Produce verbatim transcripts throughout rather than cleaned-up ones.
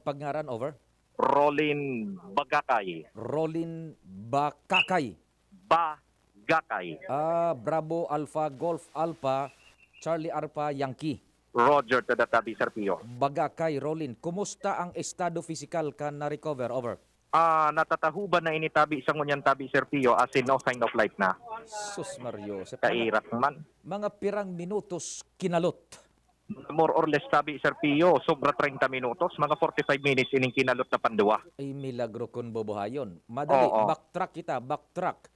Pagngaran, over. Rolin Bagakay. Rolin Bakakay. Bagakay. Ah, Bravo Alpha Golf Alpha, Charlie Alpha Yankee. Roger to the tabi, Sir Pio. Bagakay, Rolin, kumusta ang estado pisikal kan na-recover? Over. Ah, natatahuban na ini tabi sa ngunyan tabi, Sir Pio, as in no sign of life na. Sus, Mario. Sa Kairak man. Mga pirang minutos kinalot. More or less tabi, Sir Pio, sobra treinta minutos, mga forty-five minutes ining kinalot na panduwa. Ay, milagro kun bubuhayon. Madali, Oo. backtrack kita, backtrack.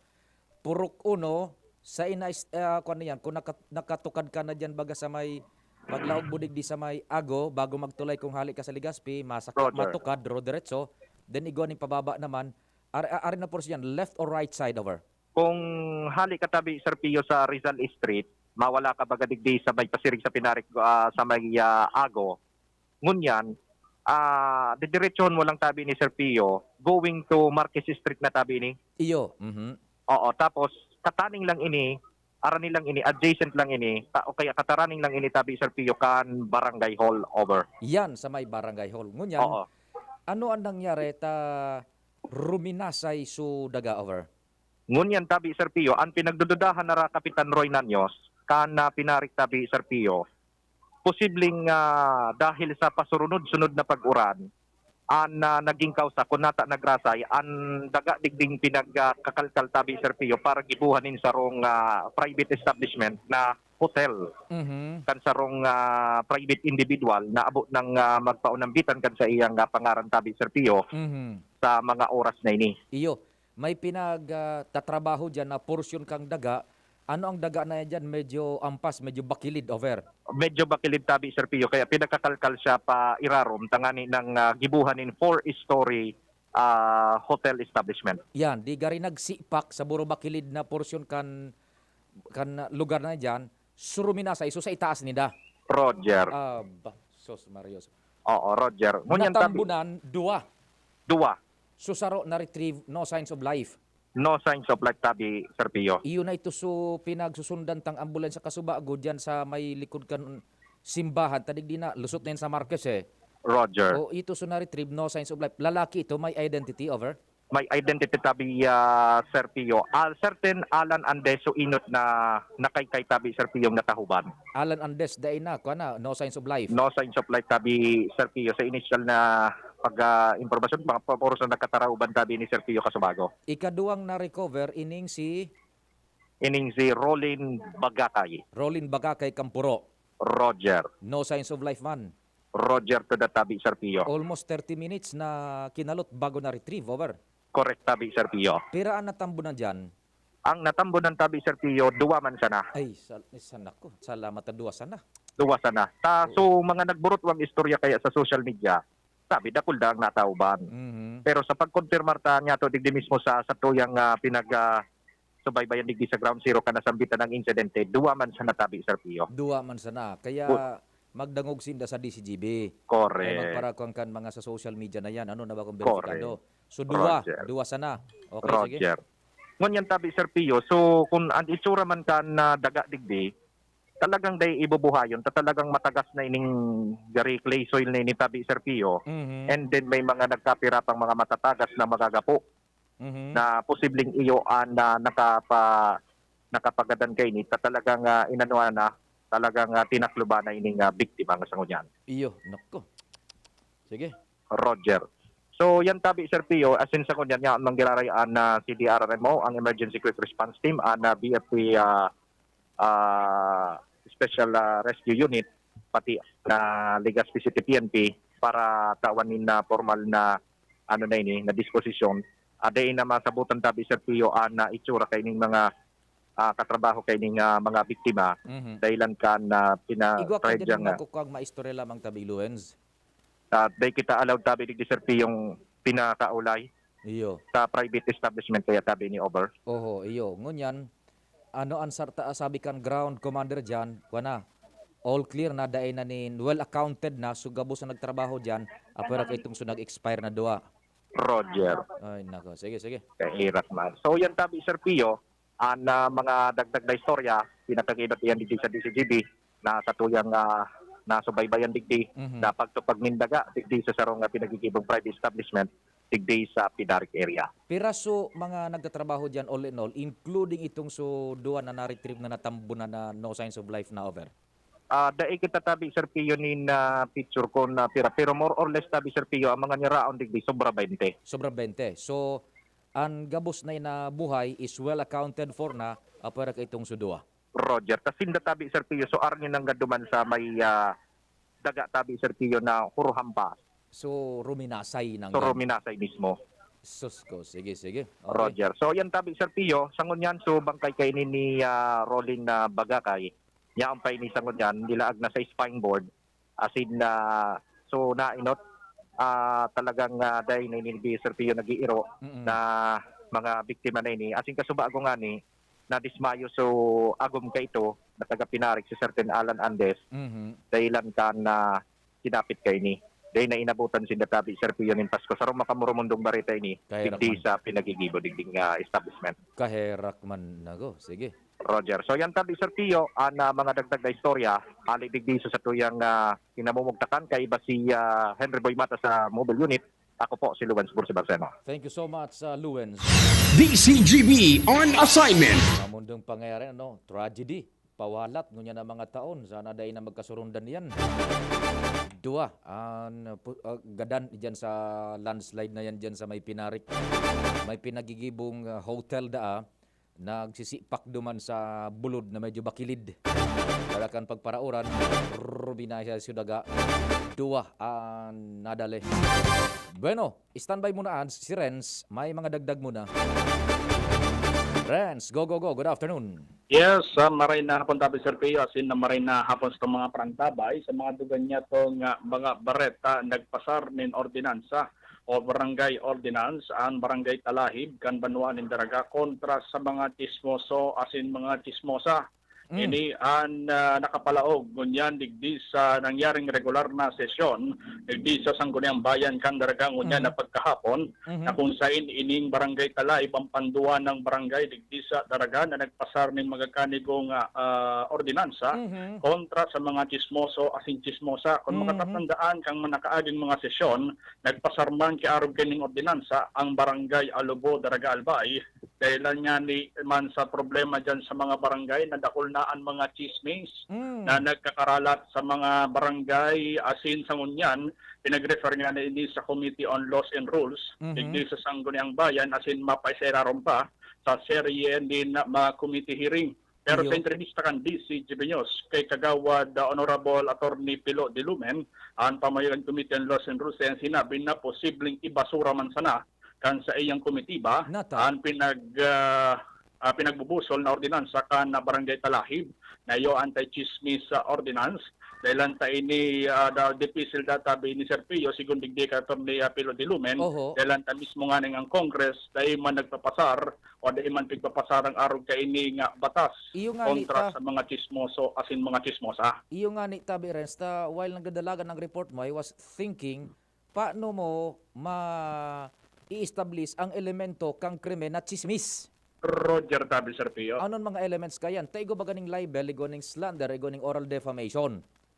Purok uno, sa ina is-, ah, kuwan na yan, kung naka-, nakatukad ka na dyan, baga sa may paglaog mo digdi sa may Ago, bago magtulay kung hali ka sa Legazpi, masaka-, Roger. matukad, ro diretso, then igwa ning pababa naman, ar-, ar-, ari na portion yan, left or right side, over? Kung hali ka tabi, Sir Pio, sa Rizal Street, mawala ka baga digdi sa may pasiring sa Pinarik, ah, sa may, ah, Ago. Ngunyan, ah, didiretsohon mo lang tabi ni Sir Pio, going to Marquez Street na tabi ni. Iyo, mhm. Oo, tapos kataning lang ini, arani lang ini, adjacent lang ini, ta-, o kaya kataraning lang ini tabi, Sir Pio, kan Barangay Hall, over. Yan, sa may Barangay Hall. Ngunyan, Oo. ano ang nangyari ta ruminasay su daga, over? Ngunyan tabi, Sir Pio, ang pinagdududahan na ra Kapitan Roy Nanyos, kan na Pinarik tabi, Sir Pio, posibleng, ah, dahil sa pasurunod-sunod na pag-uran, an, ah, naging kausa kun nata nagrasay an daga digding pinagkakalkal tabi, Sir Pio, para gibuhan nin sarong, ah, private establishment na hotel Mhm. kan sarong, ah, private individual na abo nang, ah, magpaunambitan kan sa iyang, ah, pangaran tabi, Sir Pio, Mhm. sa mga oras na ini. Iyo, may pinag, ah, tatrabaho diyan na porsyon kang daga. Ano ang daga na yan diyan? Medyo ampas, medyo bakilid, over. Medyo bakilid tabi, Sir Pio, kaya pinakakalkal siya pa irarom tangani ng, ah, gibuhan nin four-story, ah, hotel establishment. Yan, di gari nagsipak sa buro bakilid na porsyon kan, kan lugar na diyan, suruminasay, so sa itaas nida. Roger. Aba, sus, Marios. Oo, Roger. Ngunyan tabi. Natambunan, duwa. Duwa. So, saro na-retrieve, no signs of life. No signs of life tabi, Sir Pio. Iyo na ito, so, pinagsusundan tang ambulansya kasubago diyan sa may likod kan simbahan. Ta digdi na, lusot na yan sa Marquez, eh. Roger. O, ito, so, na-retrieve, no signs of life. Lalaki ito, may identity, over? May identity tabi, ah, Sir Pio. Ah, certain Alan Andes, so, inot na nakaykay tabi, Sir Pio, yung natahuban. Alan Andes, dai na, kuha na, no signs of life. No signs of life tabi, Sir Pio. Sa initial na pag, ah, impormasyon, mga pa-, puros na nagkatarauban tabi ni Sir Pio kasubago. Ikaduwang na-recover, ining si? Ining si Rolin Bagakay. Rolin Bagakay, Kampuro. Roger. No signs of life man. Roger to the tabi, Sir Pio. Almost thirty minutes na kinalot bago na-retrieve, over. Correct, tabi, Sir Pio. Pira ang natambunan diyan? Ang natambunan tabi, Sir Pio, duwa man sana. Ay, sal-, ay, sana ko. Salamat na duwa sana. Duwa sana. Ta, Oo. So, mga nagburot wang istorya kaya sa social media, sabi, dakul da ang natauban. Mhm. Pero sa pagkonfirmar ta niya to, digdi mismo sa, sa tuyang, ah, pinag, ah, subaybayan digdi sa Ground Zero kan nasambitan ang insidente, duwa man sana tabi, Sir Pio. Duwa man sana. Kaya Bu- magdangog sinda sa D C G B. Correct. Kaya magparakuan kan mga sa social media na yan. Ano na ba kung Correct. Beripikado? So, duwa. Roger. Duwa sana. Okay, sige. Roger. Ngunyan tabi, Sir Pio, so kung ang itsura man kan na daga digdi, talagang dai ibubuhayon, ta talagang matagas na ining gari clay soil na ini tabi, Sir Pio. Mhm. And then may mga nagkapira pang mga matatagas na magagapo Mhm. na posibleng iyo an, ah, nakapa-, nakapagadan kaini, ta talagang, ah, inanuhan na, talagang, ah, tinakloban na ining, ah, biktima nga sa ngunyan. Iyo, nako. Sige. Roger. So, yan tabi, Sir Pio, as in sa ngunyan nga, manggiraray an, ah, C D R R M O, ang Emergency Quick Response Team, an, ah, B F P, ah, ah, Special, ah, Rescue Unit, pati na Legazpi City P N P para tawan nin, ah, formal na, ano na ini, na disposisyon. Ah, dai na masabutan tabi, Sir Pio, an, ah, itsura kaining mga, ah, katrabaho kaining, ah, mga biktima. Mhm. Dahilan kan, ah, pina-, Igwa ka tragedia dyan nga. Makukuha ang maistorya lamang tabi, Luens. At dai kita allowed tabi digdi, Sir Pio, yung pinakaulay Iyo. sa private establishment kaya tabi ni over. Oho, iyo. Ngunyan, ano ang sarta-, sabi kan ground commander diyan, kuwan na, all clear na, dai na nin, well accounted na, so gabos na nagtrabaho diyan, apwera ka itong so nag-expire na duwa. Roger. Ay, nako. Sige, sige. Kahirap man. So, yan tabi, Sir Pio, ang, ah, mga dagdag na istorya, pinakag-inot iyan digdi sa D C G B, na sa tuyang, ah, nasubaybayan digdi Mhm. na pagtupag nin daga digdi sa sarong nga pinagigibong private establishment digdi sa Pinarik area. Piraso mga nagtatrabaho diyan, all in all, including itong so duwa na na-retrieve na natambunan na no signs of life na over? Ah, dai kita tabi, Sir Pio, nin ah, picture ko na pira, pero more or less tabi, Sir Pio, ang mga niraon digdi sobra twenty. Sobra twenty. So, ang gabos na inabuhay is well accounted for na, apwera ka itong so duwa. Roger, ta sinda tabi, Sir Pio, so arni nang gaduman sa may ah, daga tabi, Sir Pio, na Huruhamba. So, ruminasay nang So, ruminasay mismo. Sus ko, sige, sige. Okay. Roger. So, yan tabi, Sir Pio, sa ngunyan, so bangkay kaini ni ah, Rolling na Bagakay, yaon pa ini sa ngunyan, nilaag na sa spine board. As in, ah, so nainot, ah, talagang ah, dahil na ini ni Sir Pio nag-iiro Mm-mm. na mga biktima na ini. As in, kasubago nga ni, na dismayo so agom ka ito na taga Pinarik si Sir Ten Alan Andes, Mhm. dahilan kan na sinapit kaini. Dahil na inabutan sinda tabi, Sir Pio, nin Pasko. Sarong makamurumundong bareta ini, Kaya digdi naman. sa pinagigibo, digding ah, establishment. Kaherak man nago. Sige. Roger. So yan tabi, Sir Pio, ang ah, mga dagdag na istorya, hali digdi sa satuyang ah, kinamumugtakan, kaiba si ah, Henry Boy Mata sa mobile unit. Ako po si Luwens Bursi Barceno. Thank you so much, uh, Luwens. D C G B on assignment. Sa mundong pangyayari, ano, tragedy. Pawalat, ngunyan ang mga taon. Sana dai na magkasurundan yan. Duwa, an, pu- uh, gadan dyan sa landslide na yan dyan sa may Pinarik. May pinagigibong uh, hotel daa. Nagsisipak duman sa bulod na medyo bakilid. Dalakan pagparauran, rubinaya sa daga. Duwa an nadali. Bueno, standby muna an si Renz. May mga dagdag muna. Renz, go, go, go. Good afternoon. Yes, ah, maray na hapon tabi, Sir Pio, asin na maray na hapon sa mga parangtabay, sa mga dugan niya to nga mga bareta nagpasar nin ordinansa o barangay ordinance ang barangay Talahib kan banwaan nin Daraga kontra sa mga chismoso asin mga chismosa. Mm. Ini an ah, nakapalaog ngunyan digdi sa nangyaring regular na sesyon digdi sa Sangguniang Bayan kan Daraga ngunyan Mhm. na pagkahapon Mhm. na kung sain ining barangay Talahib ang panduwa ng barangay digdi sa Daraga na nagpasar nin magakanigo nga ah, ordinansa Mhm. kontra sa mga chismoso asin chismosa. Kung Mhm. makatatandaan kang mga nakaaging mga sesyon, nagpasar man ki arog kining ordinansa ang Barangay Alubo, Daraga Albay, dahilan nga ni man sa problema dyan sa mga barangay na dakul na ang mga chismis Mm. na nagkakaralat sa mga barangay asin sa ngunyan, pinag-refer nga na ini sa Committee on Laws and Rules, Mhm. digdi sa Sangguniang Bayan, asin mapaiseraron pa sa serye nin mga committee hearing. Pero Iyo. Sa entrevista kan D C G B News kay Kagawad ah, Honorable Attorney Pilo Dilumen, ang pamayagan Committee on Laws and Rules, ang sinabi na posibleng ibasura man sana kan sa iyang komitiba Nata. ang pinag ah, ah, pinagbubusol na ordinansa kan na Barangay Talahib na iyo anti-chismis ah, ordinance. Dahil ang ta ini ah, da, dipisil data bi ni Sir Pio, sigon digdi ka Attorney ah, Pilo Dilumen, Oho. Dahil ang ta mismo nga ning ang Congress, dahil man nagpapasar o dahil man pigpapasar ang arog kaini nga batas Iyo nga ni kontra ta. Sa mga chismoso asin mga chismosa. Iyo nga ni tabi, Renz, ta while nagdadalagan ang report mo, I was thinking, paano mo ma i-establish ang elemento kang krimen na chismis? Roger Tabi, Sir Pio. Anon mga elements kayan? Ta igo ba ganing libel, igo ning slander, igo ning oral defamation?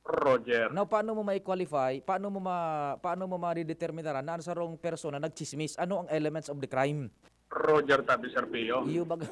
Roger. Now, paano mo ma-qualify? Paano mo ma paano mo madedeterminaran na ang sarong persona nagchismis? Ano ang elements of the crime? Roger Tabi, Sir Pio. Iyo baga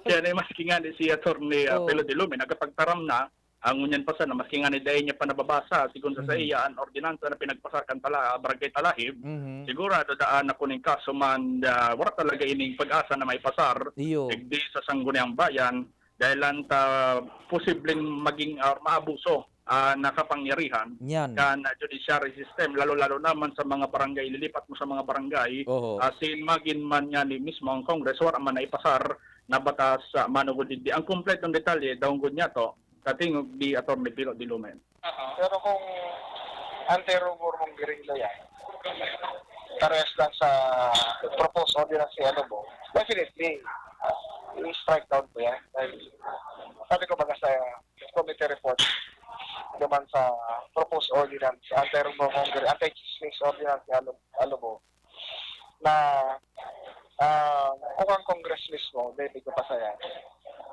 Kaya na maski nga ni si Attorney uh, Oo. Pelo de Lume, nagkapagtaram na, ang ngunyan pa sana, maski nga ni dahil niya pa nababasa, sigon sa Mhm. sa iya, ang ordinansa na pinagpasar kan tala, Barangay Talahib, Mhm. sigurado daan na kuning kaso man, ah, wala talaga ining pag-asa na may pasar, Iyo. digdi sa Sangguniang Bayan, dahil lang ta posibleng maging ah, maabuso ah, na kapangyarihan Nyan. kan ah, judiciary system, lalo-lalo naman sa mga barangay, ililipat mo sa mga barangay, Oho. asin magin man nga ni mismo ang Congress, wala man na ipasar na batas sa manugod digdi. Ang kompletong detalye, daong gud niya to, sa tingog di Attorney Pilo Dilumen. Pero kung anti-rumor mongering na yan, parehas lang sa proposed ordinance ni ano mo, definitely, i-strike down mo yan. Dahil sabi ko baga sa committee report naman sa proposed ordinance, anti-rumor mongering, anti-chismis ordinance ni ano, ano mo, na ah, kung ang Congress mismo, dahil ko pa saya,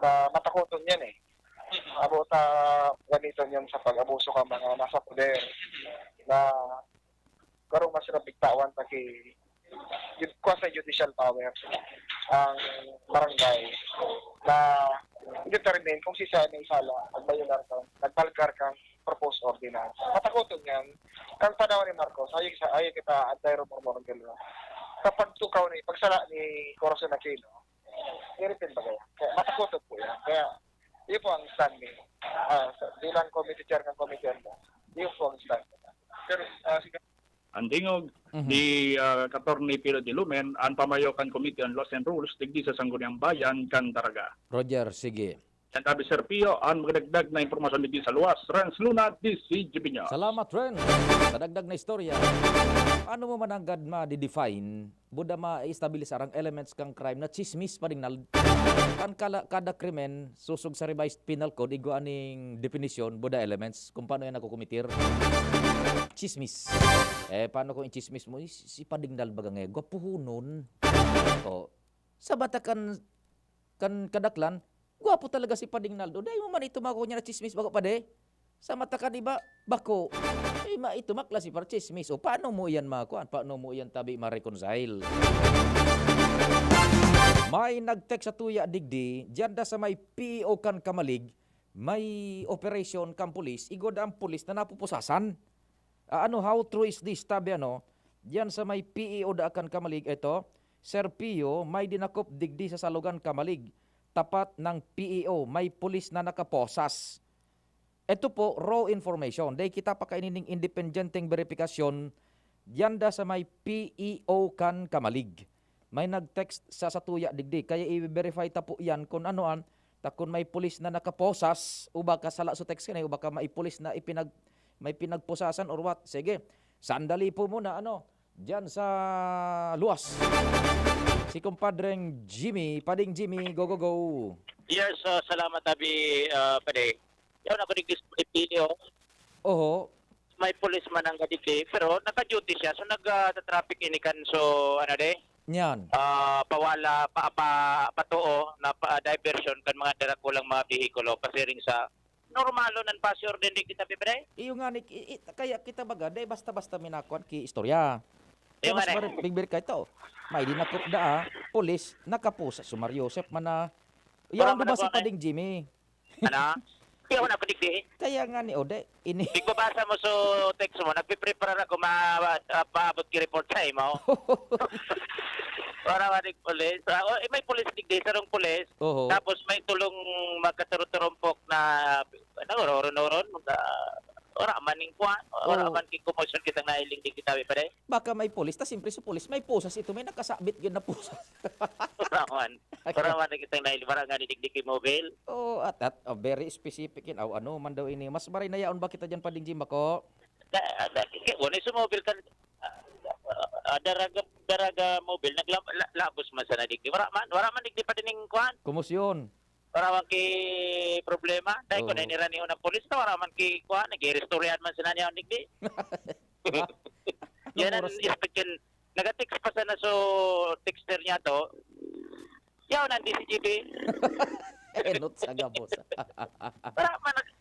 na matakoton yan eh. Abo ta gamiton yan sa pag-abuso kan mga nasa poder na karong mas nabigtawan ta ki jud-, kuwan sa judicial power ang barangay na determine kung siisay an naisala, nagbayular kan, nagbalkar kan proposed ordinance. Matakoton yan. Kan panahon ni Marcos, ayaw sa, ayaw kita anti-rumor-mor, no? Sa pagtukaw ni, pagsala ni Corazon Aquino, i-repeal baga yan. Kaya matakoton po yan. Kaya, yun po ang stand ni, ah, sa, bilang committee chair ng committee on law, yun po ang stand ni. Pero, ah, si Ang dingog Mhm. ni, ah, Attorney Pio de Lumen, an pamayo kan Committee on Laws and Rules digdi sa Sangguniang Bayan kan Daraga. Roger, sige. Yan tabi, Sir Pio, an magdagdag na impormasyon digdi sa luwas. Renz Luna, D C G B News. Salamat, Renz. Sa dagdag na istorya, ano mo man nanggad ma-define, buda ma-establish arang elements kang crime na chismis, Padingnald? Kan kala-, kada krimen, sosog sa Revised Penal Code, igwa ning definisyon, buda elements, kung paano yan nakukumitir. Chismis. Eh, paano kung i-chismis mo? "Eh, si, si Padingnald baga ngayon, gwapuhonon." O, sa mata kan, kan kadaklan, gwapo talaga si Padingnald. O, dai mo man itumaw niya na chismis, bako, pade? Sa mata kan iba, bako. Eh, ma-, itumakla si par chismis. O, paano mo iyan makuan? Paano mo iyan tabi ma-reconcile? May nag-text sa tuya digdi, diyan da sa may P E O kan Camalig, may operation kan pulis, igwa da ang pulis na napupusasan. Ah, ano, how true is this? Tabi, ano, diyan sa may P E O da kan Camalig, eto, Sir Pio, may dinakop digdi sa Salugan, Camalig. Tapat ng P E O, may pulis na nakaposas. Eto po, raw information. Dai kita pa kaini ning independenteng beripikasyon diyan da sa may P E O kan Camalig. May nag-text sa satuya digdi, kaya i-verify ta po yan kung ano an, ta kun may pulis na nakaposas, o baka sala sa text ka na, o baka may pulis na ipinag-, may pinagposasan or what. Sige, sandali po muna, ano, diyan sa luwas. Si Compadreng Jimmy, Pading Jimmy, go, go, go. Yes, ah, salamat, Abi, ah, Pade. Yaon ako digdi sa P E O. Oho. May pulis man ang digdi, pero naka-duty siya. So, nag, ah, traffic ini kan, so, ano de? Yan. Ah, pawala, pa, pa, patuo na pa, diversion kan mga darakulang mga behikulo, pasiring sa normal nan pasior din di kita, Pipre? Iyo nga ni, i, i, kaya kita baga, dai basta-basta minakuan ki istorya. Iyo Kaya mas nga ni. Bari-, bigbir ka ito. May dinakop da, ah, pulis, nakapusa, si Mario Joseph man na. Wala Yaon man ba si nagwa-, Pading Jimmy? Ano? Yaon ako digdi. Kaya nga ni, o, dai, ini. Igbabasa mo so text mo, nagpiprepara ako ma-, ah, paabot ki report sa imo. Para manig pulis. Ah, o, eh, may pulis digdi, sarong pulis. Oho. Tapos may tulong magkaturuturumpok na, ano, oron-oron, mga, wala man ning kwan, wala Oo. man king commotion kitang nahiling di kita, Pipre. Baka may pulis, ta siyempre si pulis, may pusas ito, may nakasabit yun na pusas. Wala man. Wala man na kitang nahiling, wala nga ni digdi ki mobile. Oo, at, at, oh, very specific yun. Aw, ano man daw ini. Mas maray na yaon ba kita dyan, Pading Jim, bako? Da, da, ki-, wala yung sumobile kan, ah, ah, Daraga, Daraga Mobile, nagla-, la-, labos man sana digdi. Wala man, wala man digdi pa din yung kwan. Komosyon. Wala man ki problema. Dahil ko Oo. na iniraniho ng polis na, wala man ki kwan, nag-iristoryahan man sana niya digdi. Ha? Yan Anong ang oras na? Inspeksyon. Nag-text pa sana so texter niya to. Yaw, nang D C G B. Enot sa gabos. Wala man nag-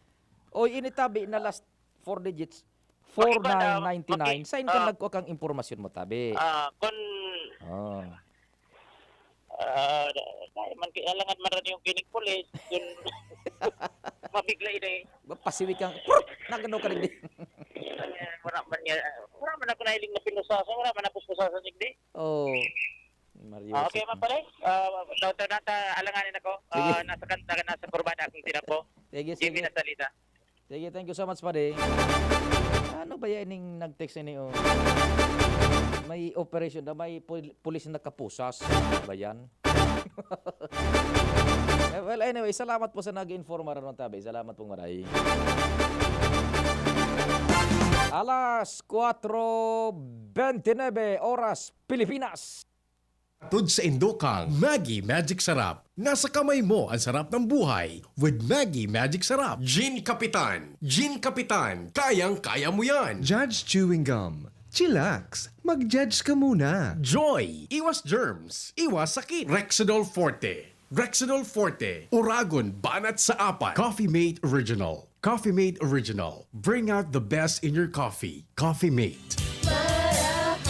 Oy, initabi na last four digits. Pag iba na, four nine nine nine. Pag i-, Saan ka ah. Nagkuha kang impormasyon mo, tabi? Ah, kun Oh. Ah, da-, dai man kay alangan man rin yung kining pulis, kun mabigla ini. Ba, pasiwik kang, prut! Nagano ka digdi? Eh, wala man niya, wala man ako nahiling na pinusasan, wala man ako pusasan digdi. Oh. Mario Ah, okay, Joseph. Man pala eh. Ah, daw, daw nata, alanganin ako. Sige. Ah, nasa kanta, nasa kurbada akong tinapo. Sige, Jimmy sige. Nasalita. Sige, thank you so much, pare. Ano ba yan yung nag-text ini, oh? May operation na, may pul-, pulis na kapusas. Ano ba yan? Eh, well, anyway, salamat po sa nag-informa ron, tabi. Salamat pong maray. Alas kwatro bente nuebe, oras Pilipinas. Hatod sa indo kang Maggi Magic Sarap. Nasa kamay mo ang sarap ng buhay with Maggi Magic Sarap. Gin Kapitan. Gin Kapitan. Kayang-kaya mo yan. Judge Chewing Gum. Chillax. Mag-judge ka muna. Joy. Iwas germs. Iwas sakit. Rexidol Forte. Rexidol Forte, Oragon, Banat sa Apat. Coffee Mate Original. Coffee Mate Original. Bring out the best in your coffee. Coffee Mate. Marahayon,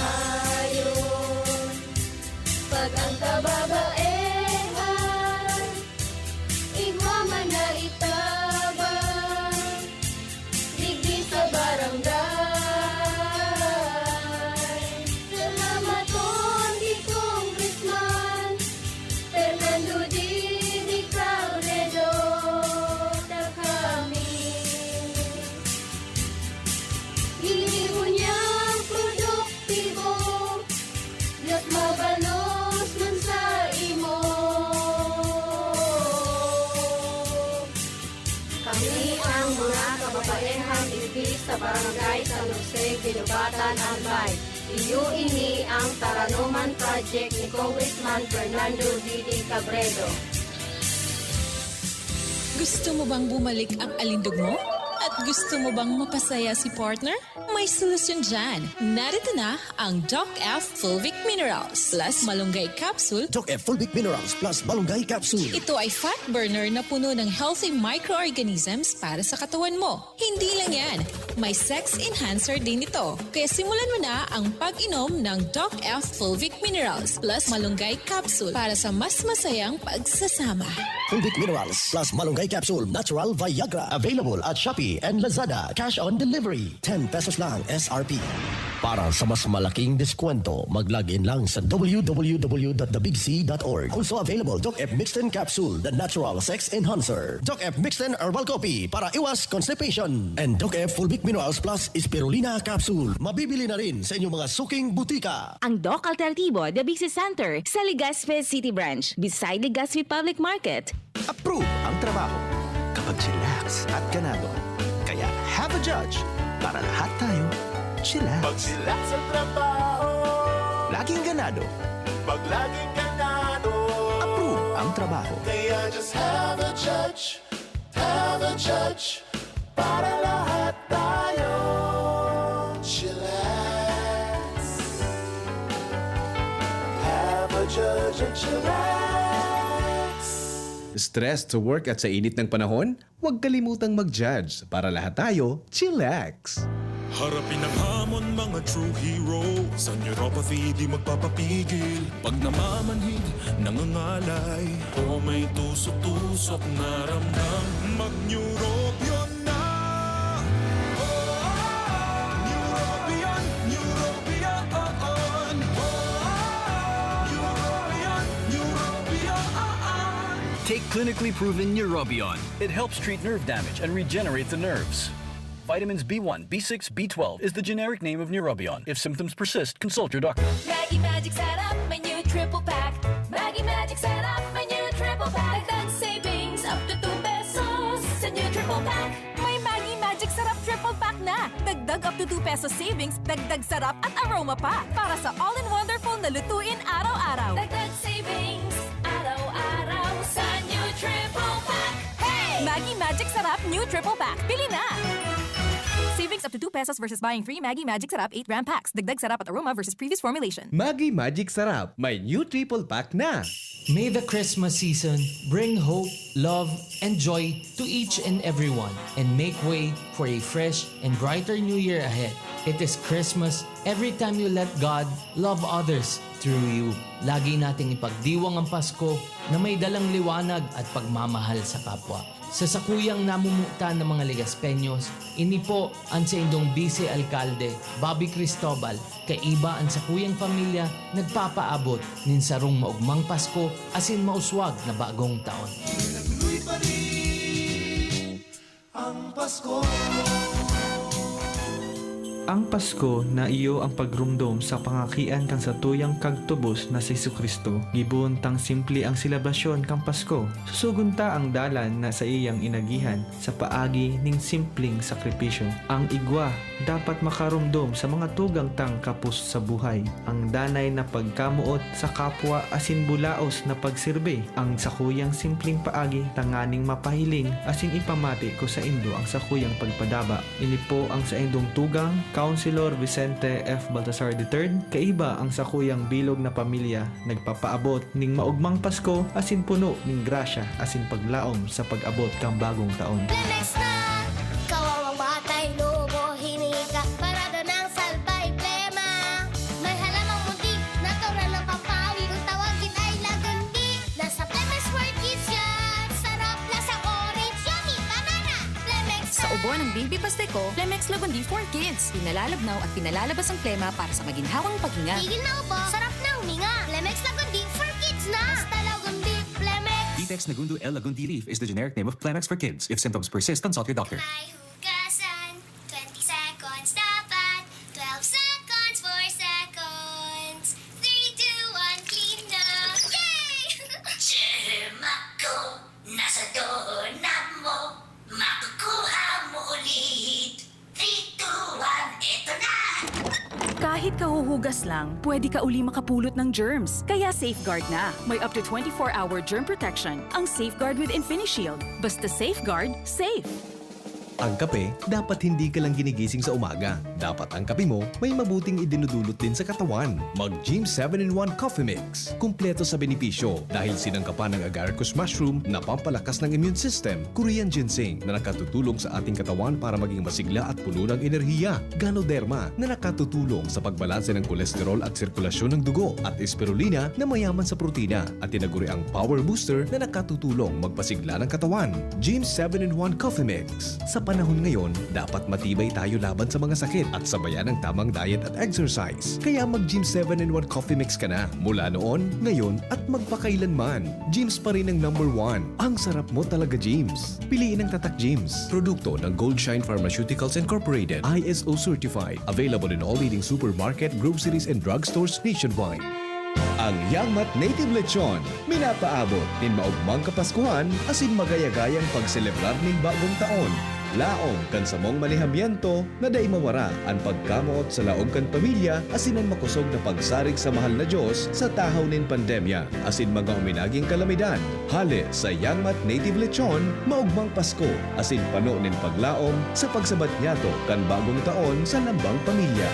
pag ang kababaehan, igwa man na itabang, digdi sa barangay. Salamaton ki Congressman Fernando Didi Cabredo, ta kami ini ngunyan produktibo, mas mabalos man sa imo. Kami ang mga kababaehang digdi sa Barangay San Jose, Guinobatan, Albay. Iyo ini ang Taranoman Project ni Congressman Fernando Didi Cabredo. Gusto mo bang bumalik ang alindog mo? At gusto mo bang mapasaya si partner? May solusyon dyan. Narito na ang Doc F Fulvic Minerals plus Malunggay Capsule. Doc F Fulvic Minerals plus Malunggay Capsule. Ito ay fat burner na puno ng healthy microorganisms para sa katawan mo. Hindi lang yan, may sex enhancer din ito. Kaya simulan mo na ang pag-inom ng Doc F Fulvic Minerals plus Malunggay Capsule para sa mas masayang pagsasama. Fulvic Minerals plus Malunggay Capsule Natural Viagra. Available at Shopee and Lazada. Cash on delivery. Ten pesos lang S R P. Para sa mas malaking diskwento, mag-log in lang sa w w w dot the big c dot org. Also available, Doc F Mixten Capsule, the natural sex enhancer. Doc F Mixten Herbal Coffee para iwas constipation. And Doc F Fulvic Minerals Plus Spirulina Capsule. Mabibili na rin sa inyong mga suking butika. Ang Doc Alternativo Diabetes Center sa Legazpi City Branch, beside Legazpi Public Market. Approve ang trabaho kapag chillax at ganado. Kaya have a judge para lahat tayo chillax. Pag chillax ang trabaho, Laging ganado. pag laging ganado. Approve ang trabaho. Kaya just have a judge, have a judge, para lahat tayo chillax. Have a judge and chillax. Stressed sa work at sa init ng panahon? Huwag kalimutang mag-judge para lahat tayo chillax. Harapin ang hamon, mga true hero. Sa neuropathy, di magpapapigil. Pag namamanhid, nangangalay, o may tusok-tusok na ramdam, mag-neurobion na. Neurobion, neurobion, neurobion, neurobion. Take clinically proven Neurobion. It helps treat nerve damage and regenerate the nerves. Vitamins B one, B six, B twelve is the generic name of Neurobion. If symptoms persist, consult your doctor. Maggi Magic Sarap, may new triple pack. Maggi Magic Sarap, may new triple pack. Dagdag savings up to two pesos sa new triple pack. May Maggi Magic Sarap triple pack na. Dagdag up to two pesos savings, dagdag sarap at aroma pa. Para sa all-in-wonderful na lutuin araw-araw. Dagdag savings, araw-araw sa new triple pack. Hey! Maggi Magic Sarap new triple pack. Bili na! Savings up to two pesos versus buying three Maggi Magic Sarap eight gram packs. Dagdag sarap at aroma versus previous formulation. Maggi Magic Sarap, may new triple pack na! May the Christmas season bring hope, love, and joy to each and everyone and make way for a fresh and brighter new year ahead. It is Christmas every time you let God love others through you. Lagi nating ipagdiwang ang Pasko na may dalang liwanag at pagmamahal sa kapwa. Sa sakuyang namumutan ng mga Legaspeños, ini po ang saindong Vice Alkalde, Bobby Cristobal, kaiba an sakuyang pamilya nagpapaabot nin sarong maogmang Pasko asin mauswag na bagong taon. Nagluy pa rin ang Pasko. Ang Pasko na iyo ang pagromdom sa pangakian kan satuyang Kagtubos na si Jesu-Cristo. Gibohon tang simple ang selebrasyon kan Pasko. Susugon ta ang dalan na saiyang inagihan sa paagi ning simpleng sakripisyo. Ang igwa dapat makaromdom sa mga tugang tang kapos sa buhay, ang danay na pagkamoot sa kapwa asin bulaos na pagserbi. Ang sakuyang simpleng paagi tanganing mapahiling asin ipamati ko saindo ang sakuyang pagpadaba. Ini po ang saindong tugang, Councilor Vicente F. Baltasar the third, kaiba ang sakuyang bilog na pamilya, nagpapaabot ning maogmang Pasko asin puno ning grasya asin paglaom sa pag-abot kan bagong taon. Lemex na! Kawawang batay, lobo, hinika, parada ng salbay, plema. May halamang muntik, natural na pampawi, kung tawagin ay lagundi. Nasa Lemex for Kids yan! Sarap, lasang orange, yummy, banana! Lemex Sa na! Ubo ng Baby Pasteco, Lemex Lagundi for Kids. Pinalalabnaw at pinalalabas ang plema para sa maginhawang paghinga. Tigil na ubo, sarap na huminga. Lemex Lagundi for Kids na! Basta Lagundi, Lemex! Vitex Nagundo L Lagundi leaf is the generic name of Clemex for Kids. If symptoms persist, consult your doctor. May hugasan, twenty seconds dapat, twelve seconds, four seconds, three, two, one, clean na! Yay! Germ ako, nasa doorknob mo, makukuha mo ulit. Three, two, one, eto na! Kahit kahuhugas lang, pwede ka uli makapulot ng germs. Kaya Safeguard na. May up to twenty-four hour germ protection ang Safeguard with Infinishield. Basta Safeguard, safe! Ang kape, dapat hindi ka lang ginigising sa umaga. Dapat ang kape mo may mabuting idinudulot din sa katawan. Mag Gym seven in one Coffee Mix. Kumpleto sa benepisyo dahil sinangkapan ng agaricus mushroom na pampalakas ng immune system, Korean ginseng na nakatutulong sa ating katawan para maging masigla at puno ng enerhiya, Ganoderma na nakatutulong sa pagbalanse ng kolesterol at sirkulasyon ng dugo, at Spirulina na mayaman sa protina at tinaguriang power booster na nakatutulong magpasigla ng katawan. Gym seven in one Coffee Mix. Sa panahon ngayon, dapat matibay tayo laban sa mga sakit at sabayan ng tamang diet at exercise. Kaya mag Gym seven in one Coffee Mix ka na. Mula noon, ngayon, at magpakailanman. Gym's pa rin ang number one. Ang sarap mo talaga, Gym's. Piliin ang Tatak Gym's. Produkto ng Goldshine Pharmaceuticals Incorporated, I S O certified. Available in all leading supermarket, groceries, and drugstores nationwide. Ang Yangmat Native Lechon, minapaabot nin maogmang Kapaskuhan asin magayagayang pagselebrar nin bagong taon. Laom kan samong manihamiento na dai mawara an pagkamoot sa laog kan pamilya asin an makosog na pagsarig sa mahal na Dios sa tahaw nin pandemya asin mga uminaging kalamidad. Hale sa Yangmat Native Lechon, maogmang Pasko asin pano nin paglaom sa pagsabat niyato kan bagong taon sa lambang pamilya.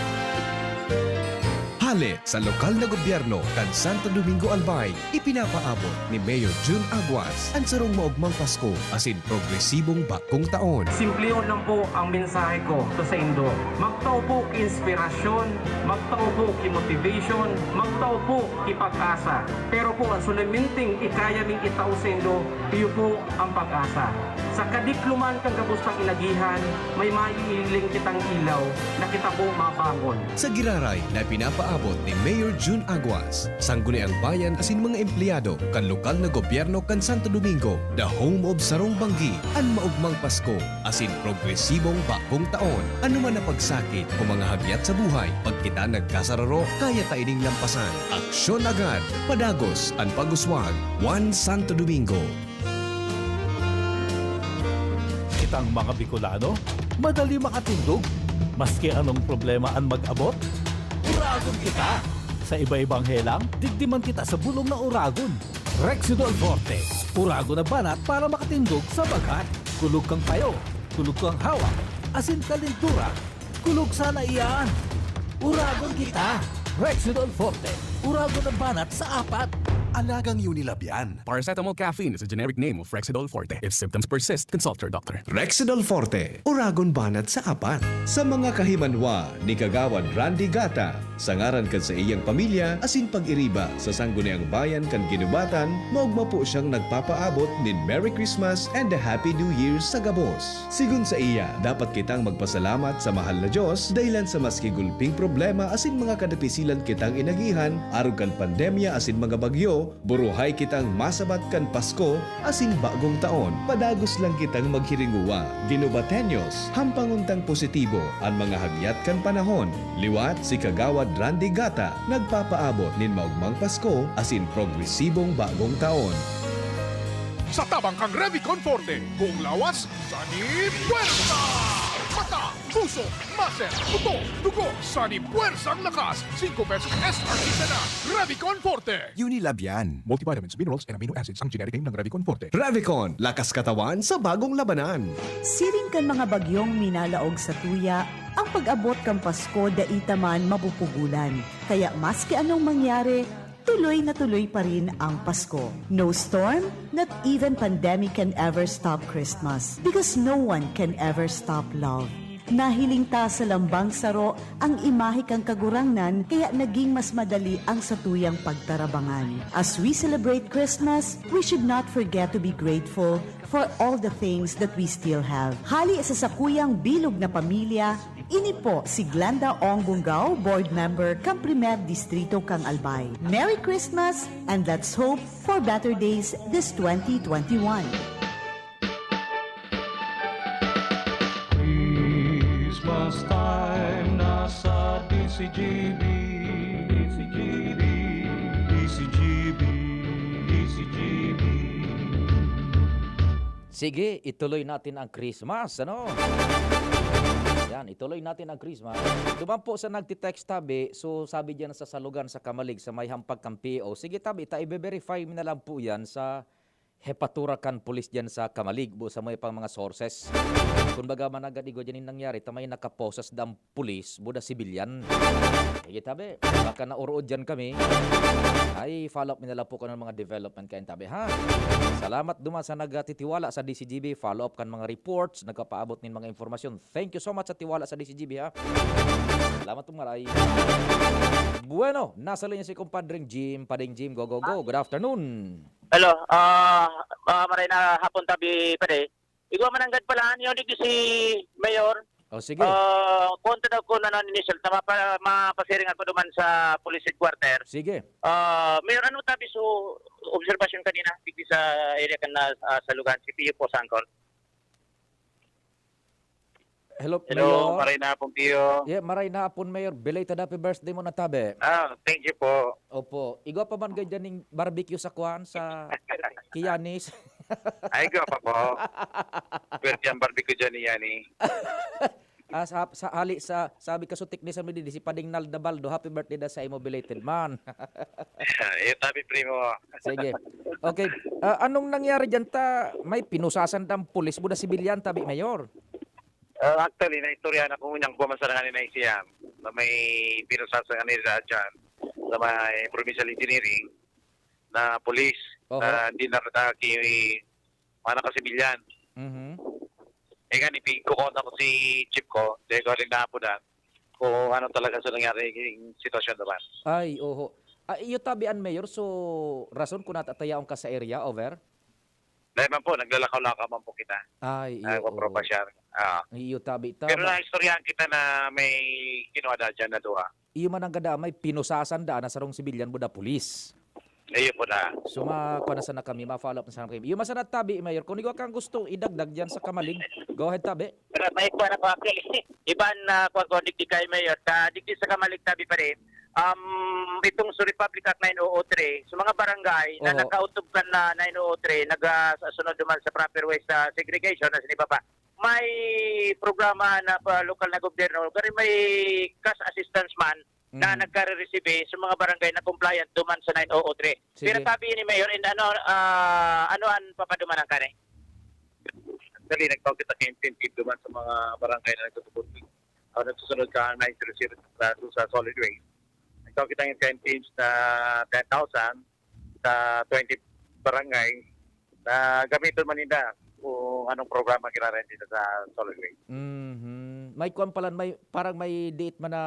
Hale sa lokal na gobyerno kan Santo Domingo, Albay, ipinapaabot ni Mayor Jun Aguas an sarong maogmang Pasko asin progresibong bagong taon. Simplehon lang po ang mensahe ko sa saindo. Magtao po ki inspirasyon, magtao po ki motivation, magtao po ki pag-asa. Pero po, an solamente ikaya ming itao saindo, iyo po ang pag-asa. Sa kadikloman kan gabos tang inagihan, may maihiling kitang ilaw na kita po mabangon. Sa giraray na pinapaabot ni Mayor Jun Aguas, Sangguniang Bayan asin mga empleyado kan lokal na gobyerno kan Santo Domingo, the home of sarong banggi, an maogmang Pasko asin progresibong bagong taon. Ano man na pagsakit o mga hagyat sa buhay, pag kita nagkasararo, kaya ta ining lampasan. Aksyon agad, padagos an pag-uswag. One Santo Domingo. Kitang mga Bicolano, madali makatindog, maski anong problema an mag-abot. Uragon kita! Sa iba-ibang helang, digdi man kita sa bulong na Uragon. Rexidol Forte, Uragon na banat para makatindog sa bagat. Kulog kang payo, kulog kang hawak, asin kalintura. Kulog sana iyan! Uragon kita! Rexidol Forte, Uragon na banat sa apat. Alagang Unilab yan. Paracetamol caffeine is a generic name of Rexidol Forte. If symptoms persist, consult your doctor. Rexidol Forte, Uragon banat sa apat. Sa mga kahimanwa ni Kagawad Randy Gata, sa ngaran kan saiyang pamilya asin pag-iriba sa Sangguniang Bayan kan Guinobatan, maogma po siyang nagpapaabot nin Merry Christmas and a Happy New Year sa gabos. Sigon saiya, dapat kitang magpasalamat sa mahal na Dios dahilan sa maski gulping problema asin mga kadapisilan kitang inagihan arog kan pandemya asin mga bagyo, buruhay kitang masabat kan Pasko asin Bagong Taon. Padagos lang kitang maghiringowa, Guinobateños, hampangon tang positibo an mga hagyat kan panahon. Liwat si Kagawad Randy Gata nagpapaabot nin maogmang Pasko asin progresibong Bagong Taon. Sa tabang kan Revicon Forte, buong lawas, sani puwersa! Mata, puso, muscle, buto, dugo, sani, puwersang lakas. Singko pesos S R P na, Revicon Forte. Unilab yan. Multivitamins, minerals, and amino acids ang generic name ng Revicon Forte. Revicon, lakas katawan sa bagong labanan. Siring kan mga bagyong minalaog sa tuya, ang pag-abot kan Pasko dai ta man mapupugolan. Kaya maski anong mangyari, tuloy na tuloy pa rin ang Pasko. No storm, not even pandemic can ever stop Christmas, because no one can ever stop love. Nahiling ta sa lambang saro ang imahe kan Kagurangnan, kaya naging mas madali ang satuyang pagtarabangan. As we celebrate Christmas, we should not forget to be grateful for all the things that we still have. Hali sa sakuyang bilog na pamilya, ini po si Glenda Ong Bungao, board member kan Primer Distrito kan Albay. Merry Christmas, and let's hope for better days this twenty twenty-one. Christmas time na sa D C G B, D C G B, D C G B, D C G B. Sige, ituloy natin ang Christmas, ano? Yan, ituloy natin ang Christmas. Duman po sa nagtitext tabi, so sabi diyan sa salugan sa Kamalig, sa may hampag kan P O. Sige tabi, ta ibe-verify mi na lang po yan sa hepatura kan pulis diyan sa Kamalig, bo sa may pang mga sources. Kun baga managad igwa diyan yung nangyari, ta may nakaposas dang pulis, bo da sibilyan. Sige tabi, baka naorood diyan kami. Ay, follow up mi na lang po kung anong mga development kayan tabi, ha? Salamat duman sa nagtitiwala sa D C G B, follow up kan mga reports, nagpapaabot nin mga impormasyon. Thank you so much sa tiwala sa D C G B, ha? Salamat po, maray. Bueno, nasa linya si Compadreng Jim. Padeng Jim, go, go, go. Good afternoon. Hello, ah, ah, maray na hapon tabi, pare. Igwa mananggad pala, ano yung digdi si Mayor? O, sige. Ah, kontra daw ko na non-initial, tama pa, mapasiring ako duman sa police headquarter. Sige. Ah, Mayor, ano tabi so obserbasyon kanina, digdi sa area kan na, ah, sa lugar, si Pio po, Sangkol? Hello, Hello, Mayor. Maray na hapon, Pio. Yeah, maray na hapon, Mayor. Belated happy birthday mo na tabi. Ah, thank you po. Opo. Igwa pa man gad dyan ning barbecue sa kwan, sa Kiyanis. Ay, igwa pa po. Pwerte ang barbecue dyan ni Yani. Ah, sa, sa hali sa, sabi ka, so, tiknisan mi di, si Pading Nalda Baldo, happy birthday da sa imo, belated man. Iyo, tabi, primo. Sige. Okay. Ah, anong nangyari dyan ta? May pinusasan dang pulis, bo da sibilyan, tabi, Mayor? Ah, actually, naistoryahan ako ngunyan ko man sana kanina isiyam na may pinusasan kanina dyan sa may provincial engineering na pulis Oho. na di nakataki mga nakasibilyan. Mhm. Eh, gani, pi-, kukontak ko si chief ko, di ko rin naapodan kung ano talaga sa nangyari yung sitwasyon naman. Ay, oho. Ah, iyo tabi an mayor, so rason kung natatayaon ka sa area, over? Dahil man po, naglalakaw-lakaw man po kita. Ay, iyo, Nagpapropasyal. Ah. Iyo tabi, Pero tama. naistoryahan kita na may kinuha na dyan na duha. Iyo man ang gada, may pinusasan daan na sarong sibilyan mo da pulis. Iyo po na. So, ma-, kuha na sana kami, ma-follow up na sana kami. Iyo man sana tabi, Mayor, kung igwa kang gusto idagdag dyan sa Kamalig, go ahead, tabi. Pero may kuha na po, actually. Iban na kuha ko, digdi kay Mayor. Sa, digdi sa Kamalig, tabi pa rin. Um, itong sa Republic Act nine oh oh three, sa mga barangay na Oho. nakautob kan na nine oh oh three, nag, ah, sa sunod naman sa proper way sa segregation, na sinibaba. May programa na pa lokal na gobyerno, pero may cash assistance man na Mm. nagkare-receive sa mga barangay na compliant duman sa nine oh oh three. Sige. Pero tabi ni Mayor, in ano, ah, ano ang papadumanan kani? Actually, nagpakita ka incentive duman sa mga barangay na nagtutugon. Ah, nagsusunod ka ang nine zero zero sa, sa solid waste. Nagpakita ng incentives na ten thousand sa twenty barangay na gamiton man nila kung anong programa ginarente sa solid waste. Mhm. May kwan pala, may, parang may diit man na